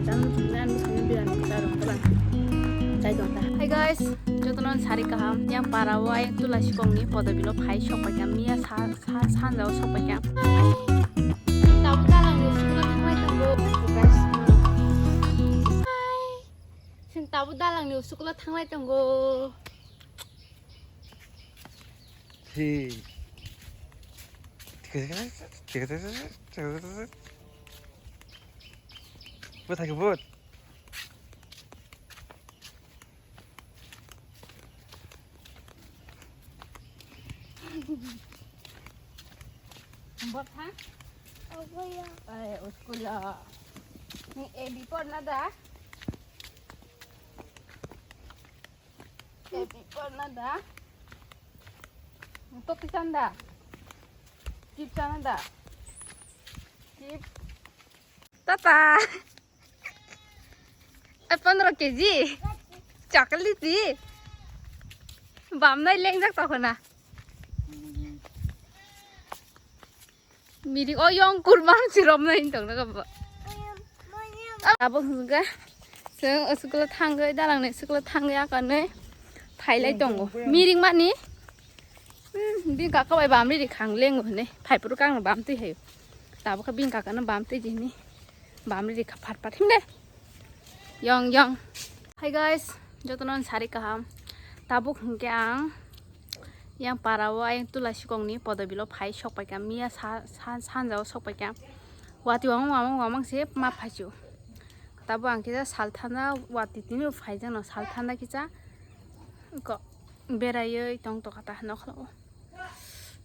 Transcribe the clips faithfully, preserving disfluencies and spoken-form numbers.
Chang thumna ang thangna biryani chai rong kala. Chai tong ta. Hi guys, jotono sari kaham. Yang para o ayang tula sikong ni podo bilo phai sok pai kha. Miya sa, sa, sanja o sok pai kha. Tabu dalang ni usuk lo thanglai tongo. Guys, hi. Sing tabu dalang ni usuk lo thanglai tongo. Hi. Bwthai khe bwt. Bwthai? Oboya. Ai, uskulo. Ni A B porna da? A B porna da? Topi chanda? Chip chana da? Chip. Tata. Eh, pondro K G. Chocolate di. Bam nai lengjak tokona. Miri o yong kurban si rom nai tong na kabo. Abo hwnga. Seng school thangwi dalang ni school thangwi akanwi phailai tongo. Miring mani. Hmm, bini kaka bai bamri ri khang lengo hwnwi. Phai phuru kang bam twi hayo. Tabukha bini kaka no bam twi di hwnwi. Bamri ri kha phat phat himle. Yong yong. Hi guys, jotono sari kaham. Tabuk hwnkhe ang yang para o ayang tula sikong ni podo bilo phai sok pai kha. Miya sa, sa, sanja o sok pai kha. Wati wamang wamang wamang se ma phai chu. Tabuk ang kisa sal thanda wati tini phai jano sal thanda kisa. Ko beraiwi tong tokha ta nokla o.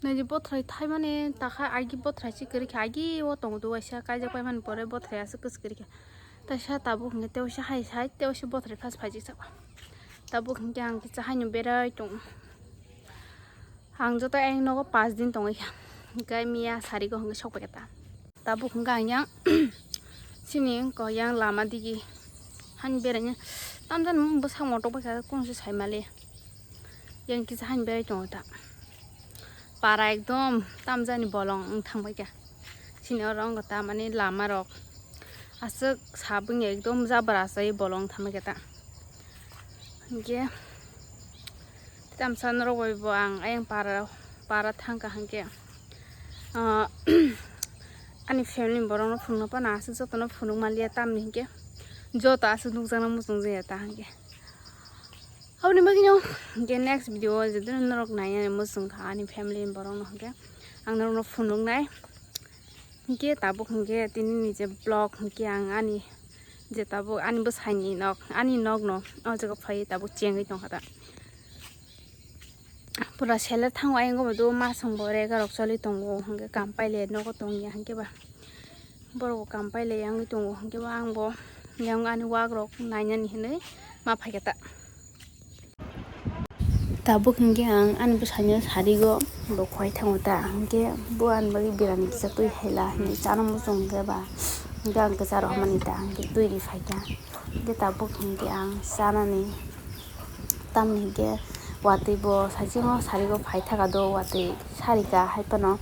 Naidi bothrai thaimani takha agi bothrai se kwrwi kha, agi o tongo do waisa kaijak paimani pore bothrai aswk kwchwk kwrwi kha. Taisa tabuk hwnkhe tei waisa hai sai tei waisa bothrai phas phaijak saka. Tabuk hwnkhe ang kisa haino berai tongo. Ang joto ayang nogo pash din tongwi kha. Hwnkhe miya sari go hwnkhe sok pai kha ta. Tabuk hwnkhe ang yang chini ko yang lama digi hani beraina tamjani bwsak motok bai kha kung se sai mali yang kisa hani berai tongo ta para ekdom tamjani bolong wng thang bai kha chini oro wng tamani lama rok aswk sabung ekdom jabra asai bolong wng thang bai kha ta hwnkhe. Tamsa norok bai bo ang ayang para, para thangkha hwnkhe, ah, ani family ni borok no phunukna phano aswk joto no phunuk manliya tamni hwnkhe joto aswk nukjakna muchung jaya ta hwnkhe. Aboni bagwi no hwnkhe next video o je norok nainani muchung kha ani family ni borok no hwnkhe ang norok no phunuknai. Hwnkhe tabuk hwnkhe tini ni je vlog hwnkhe ang ani je tabuk ani bwsai ni nok ani nok no o jaga phai tabuk chengwi tongkha ta. Pura seler thango ayang bo do masong bo rega rok choli tongo hwnkhe kam paile nogo tongya hwnkhe ba borok bo kam paile yangwi tongo hwnkhe ba ang bo yang ani wak rok nainani hinwi ma phaikha ta. Tabuk hwnkhe ang ani bwsaino sarigo bo khwlai thango ta, hwnkhe bo ani bagwi biryani kisa twi khaila hinwi chana muchung hwnkhe ba, hwnkhe ang kwcharo hamani ta, hwnkhe twi ri phaikha, hwnkhe tabuk hwnkhe ang chanani tamni hwnkhe watwi bo saichung sarigo phai thaka do watwi sarika haiphano.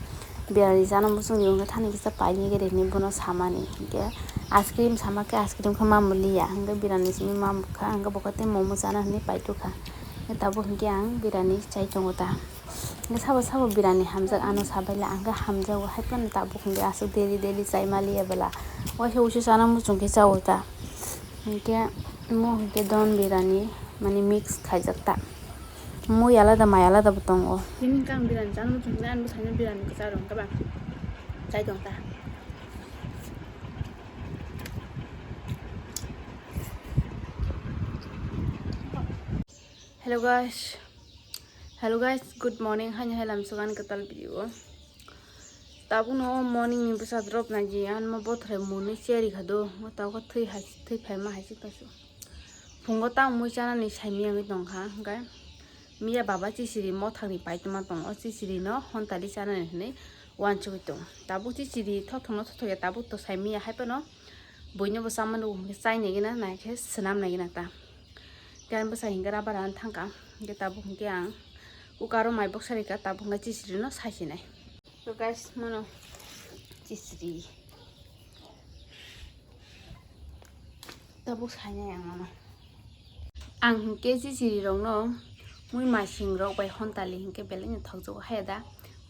Biryani chana muchungdi wngkha thani kisa paini gari hinwi bono samani hinkhe ice cream sama khe ice cream khe mamaliya hinkhe biryani simi mamkha hinkhe bokhe tei momo chana hinwi paitokha hinkhe tabuk hinkhe ang biryani chai tongo ta hinkhe sabo sabo biryani hamjak ano sabaila ang khe hamjago haiphano tabuk hinkhe aswk daily daily chai maliya bwla waisa wuisu chana muchungkhe chao ta hinkhe omo hinkhe don biryani mane mix khaijak ta. Mui alada, mai alada bo tongo. Tini hwnkhe ang biryani chana muchung khe, ani bwsai no biryani kwcharo hwnkhe ba chai tong ta. Hello guys, hello guys, good morning. Haino hai lamsok ani kwtal video o. Tabukno o morning ni bwsa drop naidi, ani mo bothrai mwnwi cheri kha do, o tabukhe thwi hai, thwi phaima hai se pasu. Phungo tamo mui chanani saimiyangwi tongkha, hwnkhe miya baba chisiri mothangni paitoma tongo, o chisirino hontali chanani hinwi uansugwi tongo. Tabuk chisiri thothokno thothokya, tabuk to saimiya, haiphano buinobo chamano hwnkhe chainaigwna naikhe swnamnaigwna ta. Tei ani bwsa hinkhe rubber ani thangkha, hinkhe tabuk hinkhe ang kukaro mai boksa rikha, tabuk hinkhe chisirino saisinai. So guys, mano chisiri. Tabuk sainai ang nono. Ang hinkhe chichiri rokno mui masing rok bai hontali hinkhe belai no thokjago haya da.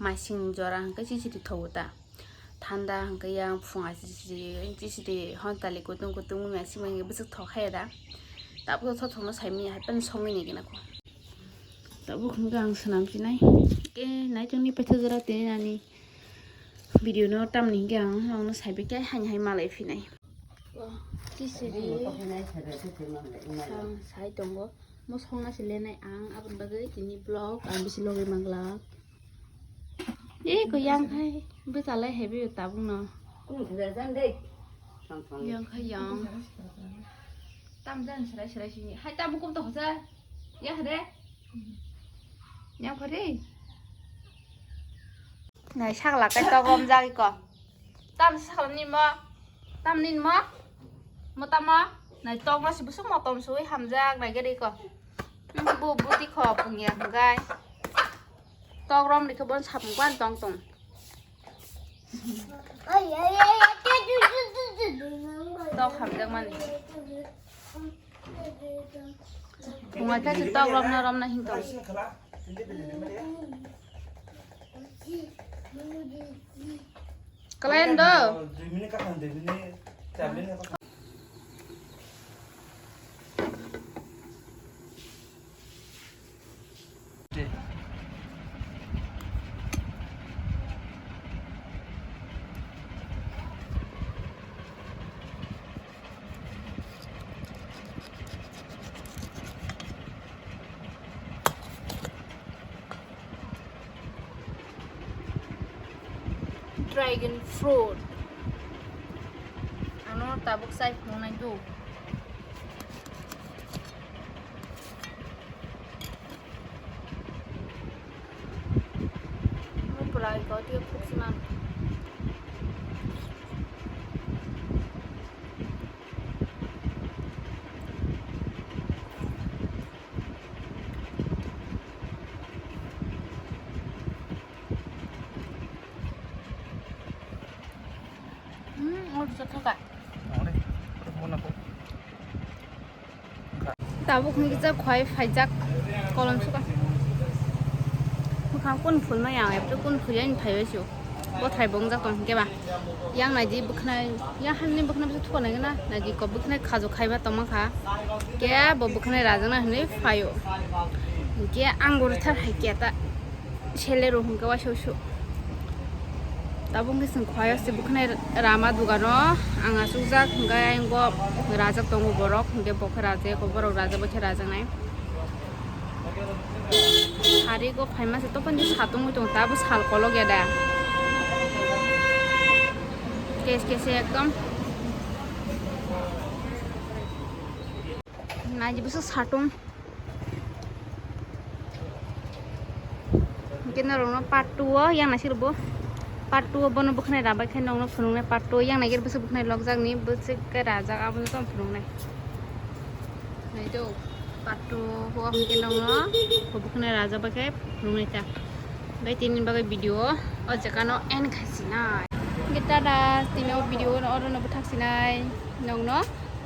Masing jora hinkhe chichiri thogo ta. Thanda hinkhe yang phunga chichiri, chichiri hontali kutung kutung mui masing bai hinkhe bwswk thok haya da. Tabuk thok thokno saimanya hai phano songwi ni gana ko. Tabuk hinkhe ang swnam sinai. Ke naitok ni paitha jora tini ani video no tamni hinkhe ang nono saibai khe haini hai malai phinai. Chichiri. Ang sai tongo. Mo songna se lenai ang aboni bagwi tini vlog ang bisi logwi mangla. E ko yang khai bwchalai hebi tabuk no. Yang khai yang. Tam jan serai serai sini. Hai tabuk kum to hoja. Ya hade. Yang khori. Nai sakla kai tok romjak iko. Tam sakla ni mo. Tam nin mo. Mo tamo. Nai tok ma si busuk mo tom sui hamjak nai gari iko. Bu buti kho pungya hwngkai. Tok rom rikhe bon sapung kwan tong tong. Tok hamjak mani. Bunga khe tok romna romna hing tong. Kalian do. Dragon fruit. Ano tabuk sai phunuknai do. Mo pulai ko tiyo khuk siman. Hmm, oh, bisa kakak. Ore, mana ko? Tabuk ni kisa khwai phaijak kolom suka. Mukhang kun phul ma yang, epre kun phul yang phai bai su. Bo thai bong jak tong ke ba. Yang nai di bwkhnai, yang han ni bwkhnai bisa thua nai na, nai di ko bwkhnai khajo khai ba tong ma kha. Ke bo bwkhnai rajak na hinui phaio. Ke ang guru thar hai ke ta. Sele rw hwnkhe waisa waisa. Tabuk hwnkhe chwng khwlai o se bwkhanai rama dogano ang achukjak, hwnkhe ayang bo rajak tongo borok, hwnkhe bo khe rajak, borok rajak bai khe rajaknai. Sari go phaima se topon je satungwi tongo, tabuk sal kolok ya da. Kes kes ekdom. Naidi bwswk satung. Hwnkhe norokno part two o yang naisik rwbo. Part two o bono bwkhanai rabai khe nokno phunuknai part two o yang naikhe bwswk bwkhanai lokjak ni bwswk khe rajak abono tong phunuknai. Naido part two o hwnkhe nokno bwkhanai rajak bai khe phunuknai ta. Bai tini bagwi video o jaga no end khai sinai. Hwnkhe tada tini o video no oro no bwthak sinai nokno.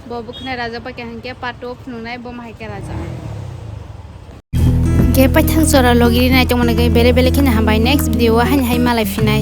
Bo bwkhanai rajak bai khe hwnkhe part two phunuknai bo ma hai khe rajak. Hwnkhe paithak jora logi rinai tongmani khe bele bele kheno hambai, next video o haini hai malai phinai.